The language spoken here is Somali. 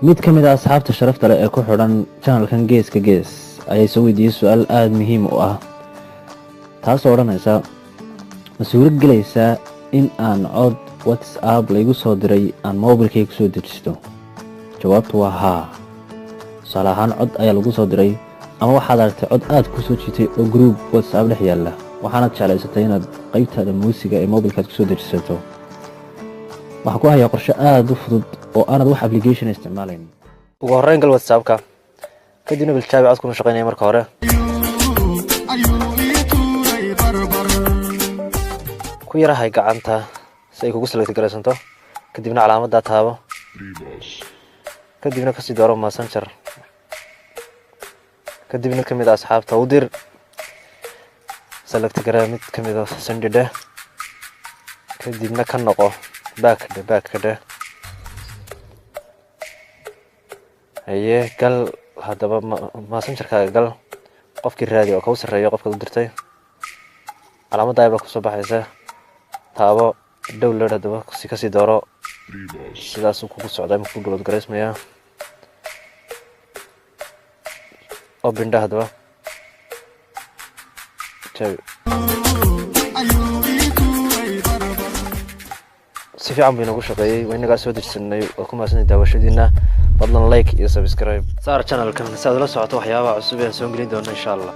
Mid ka mid a asxaabta sharafta leh ee ku xidhan channelkan Geeska Gees ayay soo weydiiyey su-aal aada muhiim u ah, taasoo odhanaysa: ma suuro gelaysaa in aan cod WhatsApp laygu soo diray aan mobilkay kusoo dejisto? Jawaabtu waa haa. Tusaale ahaan, cod ayaa lagu soo diray ama waxaad aragtay cod aada ku soo jiitay oo group WhatsApp dhex yaalla, waxaanaad jeclaysatay inaad qaybtaada muusiga ee mobilkaad kusoo dejisato. Waxaan ku hayaa qorshe aada u fudud oo aanad wax application isticmaalayn. Ugu horreyn gal WhatsAppka, kadibna biljaabi codkuma shaqeynaya. Marka hore ku yarahay gacanta si ay kugu select garaysanto, kadibna calaamaddaa taabo, kadibna kasii dooro Messenger, kadibna kamid a asxaabta u dir, select garee mid kamid a, send dheh, kadibna ka noqo, back dhe, back ka dheh. Haye, gal haddaba Messengerkaaga, gal qofkii raadi oo kau sarreeyo qofkaad u dirtay. Calaamadda ayaa kusoo baxaysa, taabo download. Haddaba si kasii dooro, sidaasuu kugu socdaa ima ku download garaysmayaa. Open dheh haddaba. Jaabi si fiican buu inoogu shaqeeyey, waa inagaa soo dejisanay. Waa ku mahadsanay daawashadiina. Fadlan like iyo subscribe saar channelkan si aad ula socoto waxyaabaha cusub ee aan soo gelin doono, insha Allah.